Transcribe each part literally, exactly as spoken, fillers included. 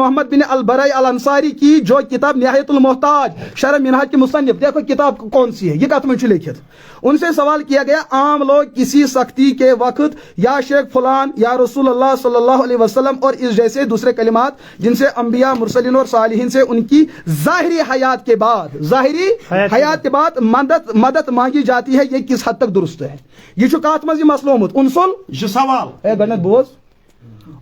محمد بن البراء الانصاری کی جو کتاب نہایت المحتاج شرح منہاج کے مصنف، دیکھو کتاب کون سی ہے، یہ کتھ منٛز چھُ لیکھِتھ۔ ان سے سوال کیا گیا، عام لوگ کسی سختی کے وقت یا شیخ فلان یا رسول اللہ صلی اللہ علیہ وسلم اور اس جیسے دوسرے کلمات جن سے انبیاء، مرسلین اور صالحین سے ان کی ظاہری حیات کے بعد، ظاہری حیات کے بعد۔ حیات کے بعد مدد، مدد مانگی جاتی ہے، یہ کس حد تک درست ہے؟ یہ چھُ کتھ منٛز یہِ مسلہٕ آمُت؟ انصل، یہ سوال۔ اے گۄڈٕنیتھ بوز۔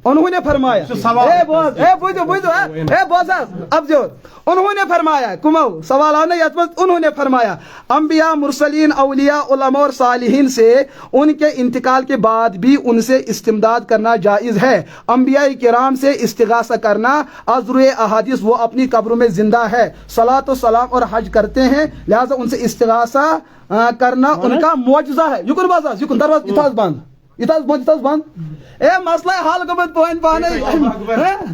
انہوں نے فرمایا۔ یہ سوال۔ اے بوز، اے بوزو، بوزو، اے، اے بوز حظ، اب جو۔ انہوں نے فرمایا، کمو سوال آو نا یتھ منٛز، انہوں نے فرمایا، انبیاء، مرسلین، اولیاء، علماء اور صالحین سے ان کے انتقال کے بعد بھی ان سے استمداد کرنا جائز ہے۔ انبیاء کرام سے استغاثہ کرنا از روئے احادیث، وہ اپنی قبروں میں زندہ ہے، صلاۃ و سلام اور حج کرتے ہیں، لہذا ان سے استغاثہ، آ، کرنا ان کا معجزہ ہے۔ یہِ کُن بوز حظ، یہِ کُن دروازٕ، یہِ تھاو حظ بنٛد، یہِ تھاو حظ بنٛد، یہِ تھاو حظ بنٛد۔ اے، مسلے حل گوٚمُت پٲنۍ پانے۔ ہاں؟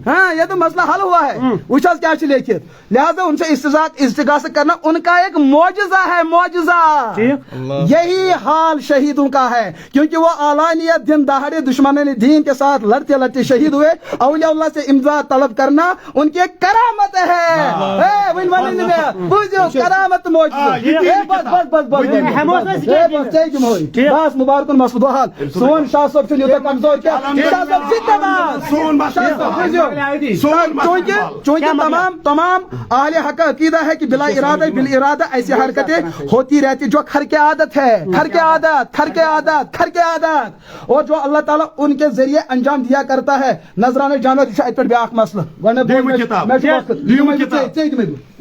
ہاں، یہ تو مسئلہ حل ہوا ہے۔ وچھ حظ کیا چھُ لیکھِتھ۔ لہذا ان سے استغاثہ، استغاثہ کرنا ان کا ایک معجزہ ہے، معجزہ۔ ٹھیک۔ یہی حال شہیدوں کا ہے، کیونکہ وہ اعلانیہ دن دہاڑے دشمنان دین کے ساتھ لڑتے لڑتے شہید ہوئے۔ اولیاء اللہ سے امداد طلب کرنا ان کی ایک کرامت ہے۔ اے، وۄنۍ وَنٕے نہٕ مےٚ۔ بوٗزِو، کرامت تہٕ معجزٕ۔ آ، یہِ تہِ، اے، یہِ تہِ بس، بس، بس، بس، یہِ تہِ۔ بس۔ ہٮ۪مو أسۍ اے، بس، ژےٚ دِمہوے۔ ٹھیٖک۔ بس، مُبارکُن مسلہٕ دۄہ حال۔ سون شاہ صٲب چھُنہٕ یوٗتاہ کمزور کینٛہہ۔ شاہ صٲب زِندہ باد۔ سون مسلہٕ شاہ صٲب، بوٗزِو۔ سون مسلہٕ چونکہ، چونکہ کیا مطلب؟ تمام، تمام اہل حق عقیدہ ہے کہ بلا ارادہ، بال ارادہ ایسی حرکتیں ہوتی رہتی جو کھر کے عادت ہے، کھر کے عادت، کھر کے عادت، کھر کے عادت۔ اور جو اللہ تعالیٰ ان کے ذریعے انجام دیا کرتا ہے۔ نذرانہ جانور، یہ چھُ اتہِ پٮ۪ٹھ بیٛاکھ مسلہٕ۔ گۄڈٕنیتھ دیٖمہٕ بوز مےٚ، کِتاب۔ مےٚ چھُ وقت۔ دیٖمہٕ کِتاب۔ ژےٚ، ژےٚ دِمے بہٕ۔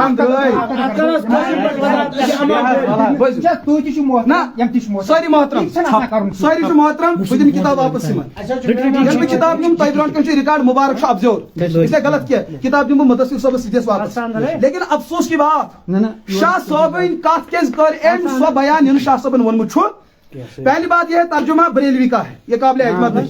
کران درٲے۔ اَتھ کر حظ کٲشِر پٲٹھۍ وضاحت۔ بوٗزِو۔ تُہۍ تہِ چھِو محترم، نہ، یِم تہِ چھِ محترم۔ سٲری محترم۔ یہِ چھَنہٕ آسان کَرُن۔ سٲری چھِ محترم، بہٕ دِمہٕ کِتاب واپس یِمن۔ ییٚلہِ بہٕ کِتاب دِمہٕ، تۄہہِ برونٛٹھ کَنہِ چھُ ریکارڈ مبارک چھُ افضیور۔ ژےٚ غلط کینٛہہ، کِتاب دِمہٕ بہٕ مدثر صٲبس سۭتۍ واپس۔ لیکن افسوس کی بات، نہ، نہ۔ شاہ صٲبٕنۍ کَتھ کیٛازِ کٔر أمۍ سۄ بیان یہِ نہٕ شاہ صٲبن ووٚنمُت چھُ؟ پہلی بات یہ ہے ترجمہ بریلوی کا ہے، یہ قابل اعتماد نہیں۔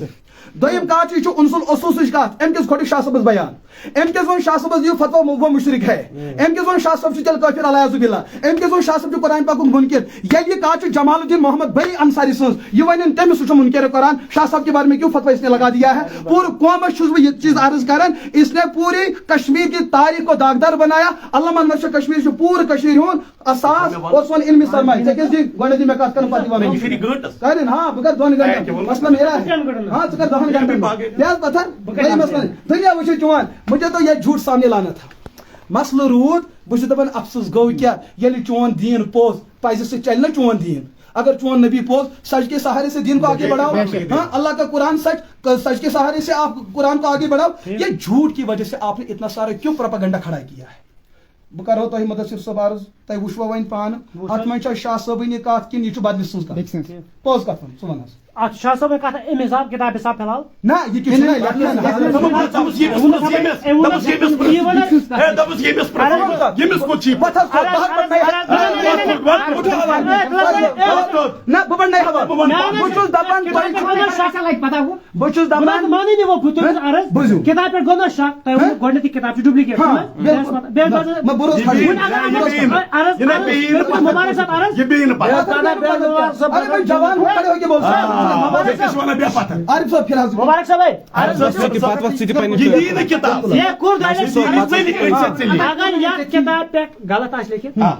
دوٚیِم کَتھ چھِ، یہِ چھُ انس الاصوصٕچ کَتھ، أمۍ کیٛازِ کھوٚٹُکھ شاہ صٲبس بیان؟ أمۍ کیٛازِ ووٚن شاہ صٲبس یہِ فتویٰ وہ مشرک ہے؟ أمۍ کیٛازِ ووٚن شاہ صٲب چھُ تیٚلہِ کٲفر، العیاذ باللہ؟ أمۍ کیٛازِ ووٚن شاہ صٲب چھُ قرآن پاکُک منکر؟ ییٚلہِ یہِ کَتھ چھُ جمال الدین محمد بری انصاری سٕنٛز، یہِ وَنن تٔمِس سُہ چھُ منکر قرآن، شاہ صاحب کے بارے میں کیوں فتویٰ اس نے لگا دیا ہے؟ پوٗرٕ قومس چھُس بہٕ یہِ چیٖز عرض کران، اس نے پوری کشمیر کی تاریخ کو داغدار بنایا۔ علامہ انور شاہ کشمیری چھُ پوٗرٕ کٔشیٖرِ ہُنٛد اساس اور سون علمی سرمایہ۔ ژےٚ کیٛازِ دِنۍ؟ گۄڈٕنٮ۪تھ دِ مےٚ کَتھ کَرُن، پَتہٕ دِ وَنُن۔ یہِ چھُ گٲنٛٹَس۔ کَرٕنۍ، ہاں، بہٕ کَرٕ دۄن گھنٹَن۔ مسلہٕ میرا ہے۔ ہاں، ژٕ کَر دۄن گھنٹَن۔ بیٚیہِ حظ پَتھر، بہٕ کَرٕ یہِ مسلہٕ۔ دُنیا وٕچھِو چون، مُجھے تو یہ جھوٹ سامنے لانا تھا۔ مسلہٕ روٗد، بہٕ چھُس دَپان، افسوس گوٚو کیٛاہ، ییٚلہِ چون دیٖن پوٚز، پَزِ سُہ چَلہِ نہ چون دیٖن۔ اگر چون نبی پوٚز، سچ کے سہارے سے دین کو آگے بڑھاؤ۔ ہاں، اللہ کا قرآن سچ، سچ کے سہارے سے آپ قرآن کو آگے بڑھاؤ۔ یہ جھوٹ کی وجہ سے آپ نے اتنا سارا کیوں پروپیگنڈا کھڑا کیا ہے؟ بہٕ کرو تۄہہِ مدثر صٲب عرض، تۄہہِ وٕچھوا وۄنۍ پانہٕ، وٕچھ اَتھ حظ۔ منٛز چھا شاہ صٲبٕنۍ یہِ کَتھ کِنہٕ یہِ چھُ بدلہِ سٕنٛز کَتھ؟ بیٚکہِ سٕنٛز۔ پوٚز کَتھ وَن، ژٕ وَن حظ۔ اَتھ چھُ شاہ صٲبٕنۍ کَتھ اَمہِ حساب، کِتاب حساب فِلحال۔ نہ، یہِ کیٛاہ چھُنہ، یہِ کیٛاہ چھُنہ۔ دوٚپُس، ییٚمِس، یہِ وَن حظ۔ ہے، دوٚپُس، ییٚمِس پرٛژھ، ییٚمِس کوٚت چھِ یہِ پَتھ حظ کوٚت؟ بَتھ پٮ۪ٹھ نَے۔ نہ، بہٕ پَرٕ نَے حوالہٕ۔ بہٕ چھُس دَپان، تۄہہِ چھُو نہٕ شاہ صٲب لَگہِ پَتہ ہُہ۔ بہٕ چھُس دَپان، بہٕ نہ مانٕے نہٕ وۄنۍ بہٕ تُہٕنٛز عرض۔ بوٗزِو۔ کِتابہِ پٮ۪ٹھ گوٚو نہ شک، تۄہہِ ووٚنوٕ ہاں۔ گۄڈٕنٮ۪تھٕے کِتاب چھِ duplicate، ہاں، چھُنہ؟ بِلکُل۔ بیٚیہِ نہ، نہ، بہٕ روزٕ یہِ حٲضِر۔ بیٚیہِ وۄنۍ اگر نہٕ، عرض، یہِ نہٕ عرض، بیٚیہِ نہٕ۔ عرض، یہِ نہٕ عرض، بیٚیہِ نہٕ پَتہٕ۔ عرض، عرض، عرض، عرض، اگر وۄنۍ جوان ہُہ کھڑے ہو کے بول سکتا ہے۔ آ، مبارک ژےٚ کیٛاہ چھِ وَنان بیٚیہِ پَتہٕ؟ عارف صٲب، فِرحال صٲب۔ مبارک صٲب، ہے۔ عارف صٲب، ژٕ تہِ پَتہٕ وۄتھ، ژٕ تہِ پَنٕنۍ یہِ کٲم۔ دِیہِ نہٕ کِتاب۔ یہِ کوٚر دۄیو ژٕ یہِ ژٔلِتھ، أمۍ سۭتۍ ژٔلِتھ۔ اگر یَتھ کِتابہِ پٮ۪ٹھ غلط آسہِ لیکھِتھ، آ۔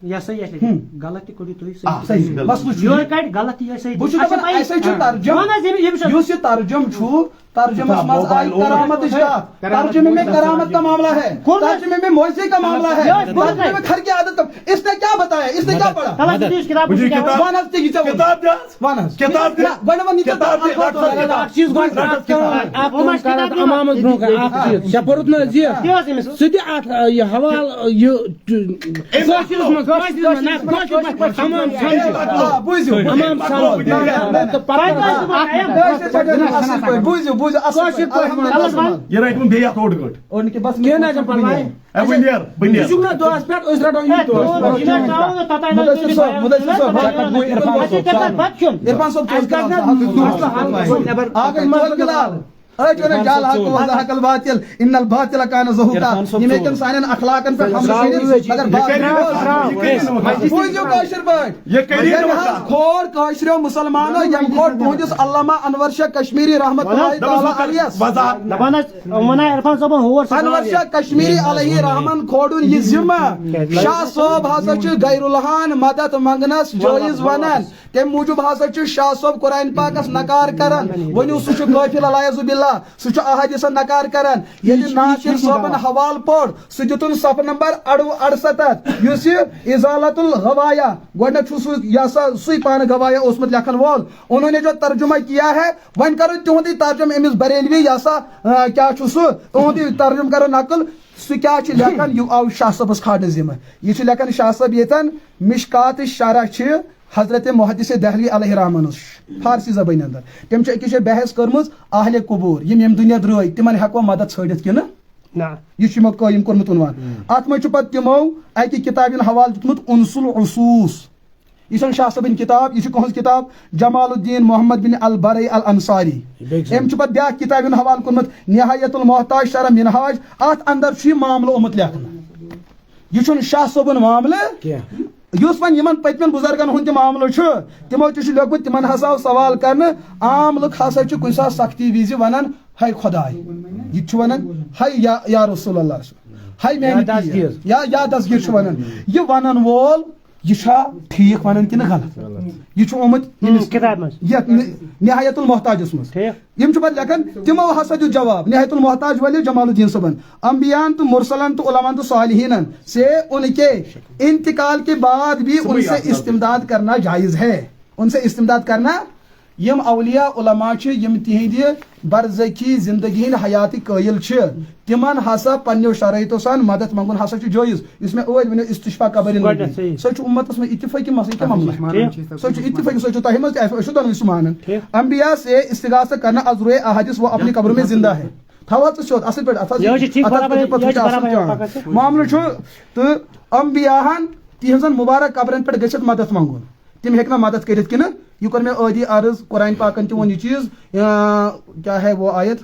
یہِ ہسا یہِ اَسہِ ہم۔ غلط تہِ کٔڑِو تُہۍ صحیح۔ آ، صحیح۔ مسلہٕ چھُ یورٕ یہِ۔ کَڑِ غلط تہِ یہِ صحیح۔ بہٕ چھُس اچھا، دَپان، بھائی۔ اَسہِ حظ چھُ ہاں۔ ترجم، وَن حظ ییٚمہِ، ییٚمہِ ساتہٕ یُس یہِ ترجم چھُ، ترجمس منٛز آیہِ کرامتٕچ کتھ۔ ترجمے میں کرامت کا معاملہ ہے۔ کوٚر نہ۔ ترجمے میں معجزے کا معاملہ ہے۔ یہِ حظ کوٚر نہ۔ ترجمے میں خرق عادت کا۔ اس نے کیا بتایا؟ اس نے کیا پڑھا؟ غلط یہِ چھِ کِتاب وٕچھِو وٕچھِو کیٛاہ کِتاب۔ وَن حظ تہِ یہِ ژےٚ ووٚن۔ کِتاب تہِ حظ۔ وَن حظ۔ کِتاب تہِ۔ نہ، گۄڈٕ وَن یہِ ژےٚ کِتاب تَتھ تہِ۔ اَکھ چیٖز گۄڈٕ۔ اَکھ چیٖز گۄڈٕ۔ اَتھ ووٚن اَسہِ کِتاب تہِ۔ اَمامَس برونٛہہ کَنہِ اَکھ چیٖز۔ ژےٚ پوٚرُتھ نہٕ حظ یہِ؟ کیٛاہ حظ أمِس؟ سُہ تہِ اَتھ، یہِ حوالہٕ، یہِ کٲشرِس منٛز، کٲشرِس منٛز، نہ، کٲشِر پٲٹھۍ، عوام سمجھِ۔ آ، بوٗزِو۔ عوام سمجھِ۔ نہ، نہ، نہ، نہ۔ تہٕ پَتہٕ کَرو۔ بوٗزِو، بوٗزِو، اَصٕل کٲشِر پٲٹھۍ۔ پٲٹھۍ۔ الحمدللہ۔ یہِ رَٹہِ وۄنۍ بیٚیہِ اَتھ اوٚڑ گٲنٛٹہٕ۔ اور نِکہِ بس کینٛہہ نہ چھُنہٕ پَرواے۔ اے، وۄنۍ نیر، وۄنۍ نیر۔ ژٕ چھُکھ نہ دۄہَس پٮ۪ٹھ، أسۍ رَٹو یہِ دۄہَس پٮ۪ٹھ۔ مُدثر صٲب، مُدثر صٲب، اَسہِ چھِ تَتھ بَتہٕ کھیوٚن۔ عرفان صٲب، اَسہِ کَتہِ نہ مسلہٕ حل گوٚو؟ آ، گٔے ژور گِلال۔ أتھۍ وَنان جعل الحق وزهق الباطل، ان الباطل کان زهوقا۔ عرفان صٲب، یِم ہیٚکن سانٮ۪ن اخلاقن پٮ۪ٹھ حملہٕ کٔرِتھ، مگر باقٕے یہِ کٔرِو نہٕ وۄنۍ۔ بوٗزِو کٲشِر پٲٹھۍ۔ یہِ کٔرِو نہٕ ییٚمۍ حظ وۄنۍ۔ کھور کٲشریو مُسلمانو، ییٚمۍ کھور تُہنٛدِس علامہ انور شاہ کشمیری رحمتہ اللہ تعالیٰ علیہ۔ وضاحت۔ دَپان حظ، وَنان عرفان صٲبَن ہور سُہ انور شاہ کشمیری علیہ رحمن کھورُن یہِ ذمہ۔ شاہ صٲب ہسا چھُ غیر الحان مدد منٛگنس جٲیز ونان۔ تمہِ موٗجوٗب ہسا چھُ شاہ صٲب قرآن پاکس نکار کران۔ ؤنِو، سُہ چھُ غٲفِل، العیاذ باللہ، سُہ چھُ احادیثن نکار کران۔ ییٚلہِ ناصر صٲبن حوالہٕ پوٚر، سُہ دیُتُن صفہٕ نمبر اَڑ-، اَڑسَتَتھ، یُس یہِ ازالت الغوایا، گۄڈٕنیتھ چھُ سُہ، یہِ ہسا سُے پانہٕ گوایا اوسمُت لیکھن وول۔ انہوں نے جو ترجمہ کیا ہے، وۄنۍ کرو تِہُنٛدُے ترجمہٕ أمِس بریلوی، یہِ ہسا، آ، کیٛاہ چھُ سُہ، تِہُنٛدُے ترجمہٕ کرو نقل۔ سُہ کیٛاہ چھُ لیکھان؟ یہِ آو شاہ صٲبس کھالنہٕ ذمہٕ۔ یہِ چھُ لیکھان شاہ صٲب ییٚتٮ۪ن مشکات شرح چھِ، حضرت محدث دہلوی علیہ رحمانس فارسی زبٲنۍ اندر۔ تٔمۍ چھِ أکِس جایہِ بحث کٔرمٕژ، اہلِ قبور، یِم ییٚمہِ دُنیا درٛٲے، تِمن ہٮ۪کوا مدد ژھٲنٛڈِتھ کِنہٕ؟ نہ۔ یہِ چھُ یِمو قٲیِم کوٚرمُت عنوان۔ اتھ منٛز چھُ پتہٕ تِمو اکہِ کِتابہِ ہُنٛد حوالہٕ دیُتمُت انس العصوص۔ یہِ چھَنہٕ شاہ صٲبٕنۍ کِتاب، یہِ چھِ کٕہٕنٛز کِتاب؟ جمال الدین محمد بن البرئی الانصاری۔ بیٚکہِ سٕنٛز۔ أمۍ چھُ پتہٕ بیٛاکھ کِتابہِ ہُنٛد حوالہٕ کوٚرمُت نہایت المحتاج شرح منہاج۔ اتھ اندر چھُ یہِ معاملہٕ آمُت لیکھنہٕ۔ یہِ چھُنہٕ شاہ صٲبُن معاملہٕ کینٛہہ۔ یُس وۄنۍ یِمن پٔتمٮ۪ن بُزرگن ہُنٛد تہِ معاملہٕ چھُ، تِمو تہِ چھُ لیوٚکھمُت، تِمن ہسا آو سوال کرنہٕ، عام لُکھ ہسا چھِ کُنہِ ساتہٕ سختی وِزِ ونان، "ہے خۄداے"، یہِ تہِ چھُ ونان، "ہے یا، یا رسول اللہ"، "ہے میانہِ یا پیٖر"، دستگیر۔ یا، یا دستگیر چھُ ونان۔ یہِ ونان وول، یہِ چھا ٹھیٖک ونان کِنہٕ غلط؟ یہِ چھُ آمُت ہُم، أمِس کِتابہِ منٛز۔ یتھ نِ-، نہایت المحتاجس منٛز۔ ٹھیٖک۔ یِم چھِ پتہٕ لیکھان، تِمو ہسا دیُت جواب، نہایت المحتاج والے جمال الدین صٲبن، انبیاءن تہٕ مرسلن تہٕ علماءن تہٕ صالحینن سے ان کے انتقال کے بعد بھی ان سے استمداد کرنا جائز ہے۔ ان سے استمداد کرنا، یِم اولیاء علماء چھِ، یِم تِہنٛدِ برزخی زندگی ہٕنٛدۍ حیاتٕکۍ قٲیل چھِ، تِمن ہسا پننیو شرٲیطو سان مدد منگُن ہسا چھُ جٲیز۔ یُس مےٚ ٲدۍ ؤنِو استشفاء قبر گۄڈٕنیتھ صحیح۔ سۄ چھُ امتس منٛز اتفاقی مسلہٕ، یہِ کیٛاہ معاملہ؟ ٹھیٖک۔ سۄ چھُ اتفاقی، سۄ چھُ تۄہہِ منٛز تہِ، أسۍ چھُ دۄنوٕے سُہ مانان۔ ٹھیٖک۔ انبیاء سے استغاثہ کرنا از روئے احادیث وہ اپنی قبروں میں زندہ ہے۔ تھاو حظ ژٕ سیوٚد، اصٕل پٲٹھۍ، اتھ حظ یہِ حظ چھِ ٹھیٖک، اتھ حظ برابر، پٔکِو یہِ حظ پتہٕ چھِ وٕچھان برابر، کیٛاہ پکان۔ چھُ۔ معاملہٕ چھُ تہٕ انبیاہن تِہنٛزن مبارک قبرن پٮ۪ٹھ گٔژھِتھ مدد منٛگُن۔ تِم ہیٚکہِ نہٕ مدد کٔرِتھ کِنہٕ؟ یہِ کوٚر مےٚ ٲدی عرض، قرآن پاکن تہِ ووٚن یہِ چیٖز، آ، کیا ہے وہ آیت؟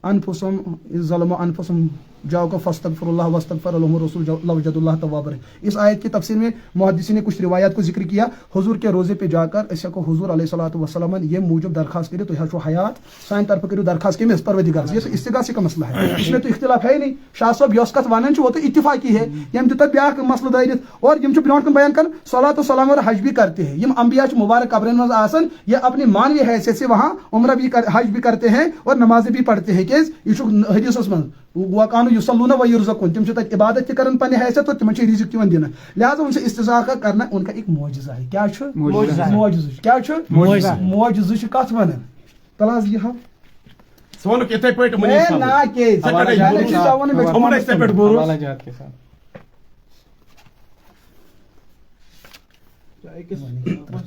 انفسہم ظلموا انفسہم جاؤکم فاستغفر اللہ واستغفر لهم الرسول جو-، لوجد اللہ توابا رحیم۔ اس آیت کی تفسیر میں محدثین نے کچھ روایات کو ذکر کیا۔ حضور کے روضے پہ جا کر أسۍ ہٮ۪کو حضور علیہ الصلوۃ والسلام ییٚمہِ موٗجوٗب درخواست کٔرِتھ، تُہۍ حظ چھُو حیات، سانہِ طرفہٕ کٔرِو درخواست کٔمِس؟ پروردگارس۔ یہ تو استغاثے کا مسئلہ ہے، اس میں تو اختلاف ہے ہی نہیں۔ شاہ صٲب یۄس کتھ ونان چھُ، وہ تو اتفاقی ہے۔ ییٚمۍ دیُت تتھ بیٛاکھ مسلہٕ دٲرِتھ۔ اور یِم چھِ برٛونٛٹھ کُن بیان کران، صلوۃ و سلام اور حج بھی کرتے ہیں۔ یِم انبیاء چھِ مبارک قبرن منٛز آسان، یہ اپنی معنوی حیثیت سے وہاں عمرہ بھی کر، حج بھی کرتے ہیں اور نمازیں بھی پڑھتے ہیں۔ کیٛازِ؟ یہِ چھُ حدیثس منٛز، "وکانوا یصلون و یرزقون"، تِم چھِ تتہِ عبادت تہِ کران پننہِ حیثیت اور تِمن چھُ رزق تہِ یِوان دِنہٕ۔ لہذا ان سے استغاثہ کرنا ان کا ایک معجزہ ہے۔ کیٛاہ چھُ؟ معجزہ۔ معجزہ چھُ۔ کیٛاہ چھُ؟ معجزہ۔ معجزہ چھُ کتھ ونان؟ تَلہٕ حظ یہِ ہاو۔ ژٕ وَنُکھ یِتھَے پٲٹھۍ، یِمَن ہے، یی سَمٕجھ۔ نا، کیٛازِ؟ ژےٚ پٮ۪ٹھ حوالہ جات کے ساتھ۔ ژےٚ ووٚنُے مےٚ چھُ حوالہ جات کے ساتھ۔ حوالہ جات کے ساتھ۔ ژٕ أکِس،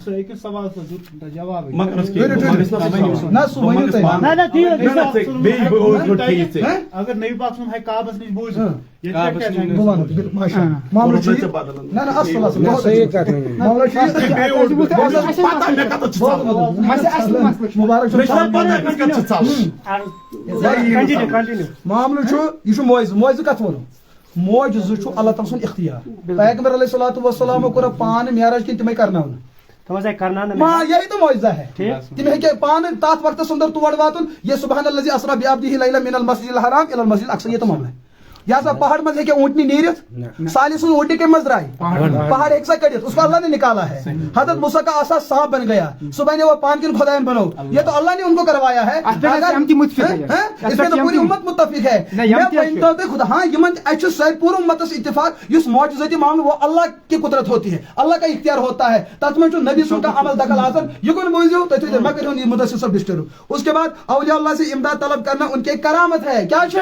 ژٕ أکِس سوالَس دیُت نہٕ جوابٕے۔ مگر أسۍ کیٛاہ؟ کٔرِو، کٔرِو۔ نہ، سُہ ؤنِو تُہۍ۔ نہ، نہ، تی حظ، نہ، نہ، ژٕ بیٚیہِ بہٕ اوس گۄڈٕ ٹھیٖک ژےٚ۔ ہہ؟ اگر نبی پاک سُنٛد ہے کعبَس نِش بوٗزِو، ہہ؟ ییٚتہِ پٮ۪ٹھ کیٛاہ چھِ؟ بہٕ وَنہٕ، بِل-، ماشاء اللہ۔ ہہ۔ معاملہٕ چھُ یہِ۔ نہ، نہ، اَصٕل، اَصٕل۔ نہ، صحیح کَتھ ؤنِو۔ معاملہٕ چھُ یہِ۔ بیٚیہِ اوس گۄڈٕ پَتہ مےٚ کَتَتھ چھِ ژَلان۔ مےٚ چھِ اَصٕل، مےٚ چھِ پَتہ مےٚ کَتَتھ چھِ ژَلان۔ Continue, continue۔ معاملہٕ چھُ، یہِ چھُ معجزٕ۔ معجزٕ کَتھ وَنو؟ معجزٕ چھُ اللہ تعالیٰ سُنٛد اختیار۔ بالکل۔ پیغمبر علیہ الصلوۃ والسلام کوٚر پانہٕ معراج کِنہٕ تِمَے کرناونہٕ؟ تِم حظ آیہِ کرناونہٕ ما، مےٚ۔ یہی تو معجزہ ہے۔ ٹھیک۔ تِم ہیٚکہِ پانہٕ تَتھ وقتَس اندر تور واتُن، یہِ سبحان الذی اسری بعبدہ لیلا من المسجد الحرام الی المسجد الاقصی، یہِ تو معاملہ ہے۔ یہِ ہسا پہاڑ منٛز ہیٚکہِ اوٗنٛٹنی نیٖرِتھ؟ نہ۔ صالح سٕنٛز اوٗنٛٹنی کَمہِ منٛز درٛاے؟ پہاڑ منٛز۔ پہاڑ ہیٚکہِ سا کٔڑِتھ؟ اس کو اللہ نے نِکالا ہے۔ صحیح۔ حضرت موسیٰ کا عصا سانپ بن گیا۔ سُہ بنیو پانہٕ کِنہٕ خۄدایَن بنوو؟ یہ تو اللہ نے ان کو کروایا ہے۔ اَتھ پٮ۪ٹھ ٲسۍ اگر یِم تہِ مُتفِق۔ ہہ؟ ہہ؟ اَتھ اس پٮ۪ٹھ میں تو یِم پوری تہِ۔ امت متفق ہے۔ نہ، یِم میں تہِ حظ چھِ۔ ؤنۍ تو تُہۍ خدا، ہاں، یِمن تہِ، اَسہِ چھُ سٲرۍ پوٗرٕ امتس اتفاق، یُس معجزٲتی معاملہٕ وہ اللہ کی قدرت ہوتی ہے، اللہ کا اختیار ہوتا ہے۔ تَتھ منٛز چھُ نبی سُنٛد کانٛہہ عمل دخل آسان، یہِ کُن بوٗزِو، تُہۍ تھٲیِو، مہ کٔرِو یہِ مُدثر صٲب disturb۔ اس کے بعد اولیاء اللہ سے امداد طلب کرنا ان کے کرامت ہے۔ کیٛاہ چھُ؟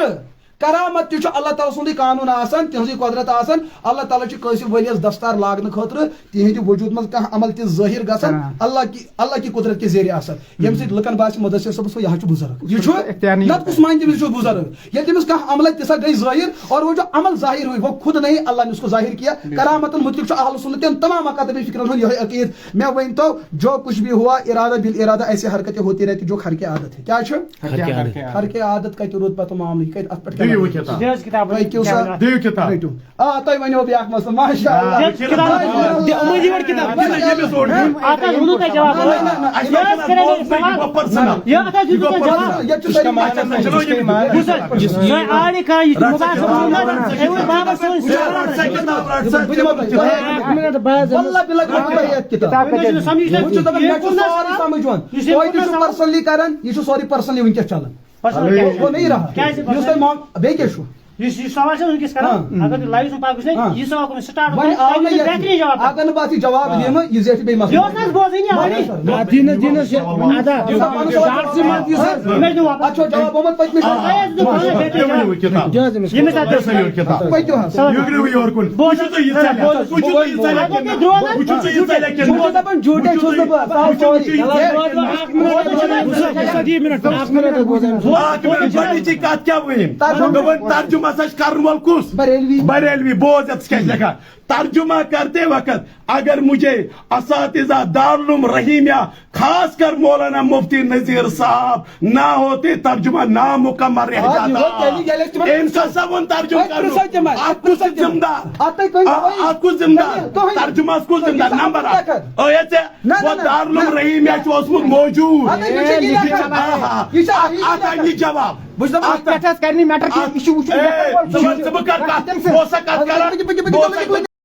کرامت تہِ چھُ اللہ تعالیٰ سُنٛدُے قانوٗن آسان، تِہنٛزٕے قۄدرت آسان۔ اللہ تعالیٰ چھُ کٲنٛسہِ ؤلِیَس دستار لاگنہٕ خٲطرٕ تِہنٛدِ وجوٗد منٛز کانٛہہ عمل تہِ ظٲہِر گژھان، ہاں۔ اللہ کی، اللہ کی قدرت کے ذریعے آسان۔ ییٚمہِ سۭتۍ لُکن باسہِ مُدثر صٲبَس، یہِ حظ چھُ بُزرگ۔ یہِ چھُ نتہٕ کُس مانہِ تٔمِس چھُ بُزرگ؟ ییٚلہِ تٔمِس کانٛہہ عملہ تِژھا گٔے ظٲہِر، اور وہ جو عمل ظاہر ہوئی، وہ خود نہیں، اللہ نے اس کو ظاہر کیا۔ بالکل۔ کرامتن متعلق چھُ اہل سنت تٮ۪ن تمام اکابر فکرن ہُنٛد یِہوٚے عقیٖدٕ۔ مےٚ ؤنۍ تو، جو کچھ بھی ہوا، ارادہ بالارادہ ایسی حرکتیں ہوتی رہتی جو خرقِ عادت ہے۔ کیٛاہ چھُ؟ خرقِ عادت۔ خرقِ عادت کتہِ روٗد پتہٕ معاملہٕ؟ یہِ کتہِ، اتھ پٮ۪ٹھ دِیِو کِتاب۔ دِ حظ کِتاب۔ تۄہہِ کیٛاہ سا؟ دِیِو کِتاب۔ رٔٹِو۔ آ، تۄہہِ وَنیو بیٛاکھ مسلہٕ، ماشاء اللہ۔ آ، دِ کِتاب۔ دِ، یِمَن دِیِو کِتاب۔ نہ، نہ، نہ، نہ، نہ۔ اَتھ حظ ووٚنوُ تۄہہِ جواب۔ نہ، نہ، نہ، نہ۔ اَسہِ کیٛاہ حظ کَرے أسۍ سوال؟ یہِ گوٚو personal۔ یہِ اَتھ حظ دیُت تۄہہِ جواب۔ یہِ چھُ سٲری اچھا، چلو، یہِ بِہِو۔ بُز حظ، تۄہہِ آڑے کانٛہہ یہِ چھُ مُبارک صٲب ووٚنمُت، أمۍ ووٚن بابا سون سوال۔ بہٕ دِمو تۄہہِ، تۄہہِ اَکھ مِنٹ، بہٕ حظ واللہ باللہ، بہٕ دِمو تۄہہِ یَتھ کِتاب۔ تۄہہِ چھُو نہ سَمجھ، یہِ چھُ دَپان، مےٚ چھُ سورُے سَمجھ یِوان۔ یہِ چھُ تۄہہِ تہِ چھُ personally کَران، یہِ چھُ سورُے personally وٕنکیٚس چَلان۔ Personal کیٛازِ؟ وہ نہیں رہا۔ کیٛازِ یُس تۄہہِ مانگ-، بیٚیہِ کیٛاہ چھُ؟ یُس یہِ سوال چھُ وٕنکیٚس کران، ہاں۔ اگر تُہۍ live سُن پَتہٕ وٕچھو، ہاں۔ یہِ سوال کوٚر مےٚ start، وۄنۍ آو تۄہہِ نہٕ دِیُت یَتھ بہتریٖن جواب۔ اگر نہٕ بہٕ اَتھ یہِ جواب دِمہٕ، یہِ زیٹھِ بیٚیہِ مسلہٕ۔ یہِ اوس نہٕ اَسہِ بوزٲنی، آ، اَوَے۔ نہ، دِنَس، دِنَس یہِ اَدا۔ نہ، پَنُن سوال شاٹسٕے منٛز یُس حظ۔ مےٚ دیُت واپَس۔ اَتھ چھُ جواب آمُت پٔتمہِ آ، ساتہٕ۔ آ، تۄہہِ حظ دیُت پانَے بہتریٖن جواب۔ یہِ مےٚ ساتہٕ یہِ سا یہِ کِتاب۔ پٔکِو حظ۔ سوال۔ یہِ گرٛیوٗ یورٕ کُن۔ بوز۔ وٕچھِو تُہۍ یہِ ژَلیا۔ بوز۔ وٕچھِو تُہۍ یہِ ژَلیا کِنہٕ نہ۔ وٕچھِو تُہۍ یہِ ژَلیا کِنہٕ نہ۔ وٕچھِو تُہۍ یہِ ژَلیا کِنہٕ نہ۔ اَکھ مِنٹ، اَکھ مِنٹ، گۄڈٕنِچی کَتھ کیٛاہ ؤنِم؟ ترجمہ۔ دوٚپُن، ترجمہ ہسا چھُ کرن وول کُس؟ بریلوی۔ بریلوی، بوز یَتھ ژٕ کیٛاہ چھِ لیکھان۔ ترجمہ کرتے وقت اگر مجھے اساتذہ دارالعلوم رحیمیہ، خاص کر مولانا مفتی نذیر صاحب نہ ہوتے، ترجمہ نامکمل رہ آ، یہِ گوٚو جاتا۔ تیٚلہِ ییٚلہِ أسۍ تِمن أمۍ کیٛاہ سا ووٚن ترجمہ اَتہِ کرنُک؟ پرٛژھو تِمن، اَتھ کُس چھُ ہاے، ذمہٕ دار؟ اَتھ تۄہہِ کٔمۍ آ، تھوٚوُے؟ اَتھ کُس ذمہٕ دار؟ تۄہہِ، تۄہہِ۔ ترجمس کُس ذمہٕ دار؟ تۄہہِ نمبر اَکھ۔ تۄہہِ۔ او، یہِ ژےٚ نہ، نہ، وۄنۍ نہ، دارالعلوم نہ۔ رحیمیہ چھُ اوسمُت موجوٗد۔ اَدٕ یہِ چھُ یہِ یہِ چھُ لیکھان۔ آ، آ۔ یہِ چھُ اَتھ، اَتھ اَنہِ یہِ جواب۔ بہٕ چھُس دَپان، اَتھ اَتھ پٮ۪ٹھ حظ کَرِ نہٕ matter کینٛہہ۔ یہِ چھُ وٕچھُن اے، matter کیٛاہ ژٕ وَن، چھُ۔ ژٕ بہٕ کَرٕ کَتھ۔ تٔمۍ سٕنٛز۔ بہٕ اوسا کَتھ کَران؟ پٔکِو، پٔکِو، پٔکِو، بہٕ اوسا پٔکِو، پٔکِو۔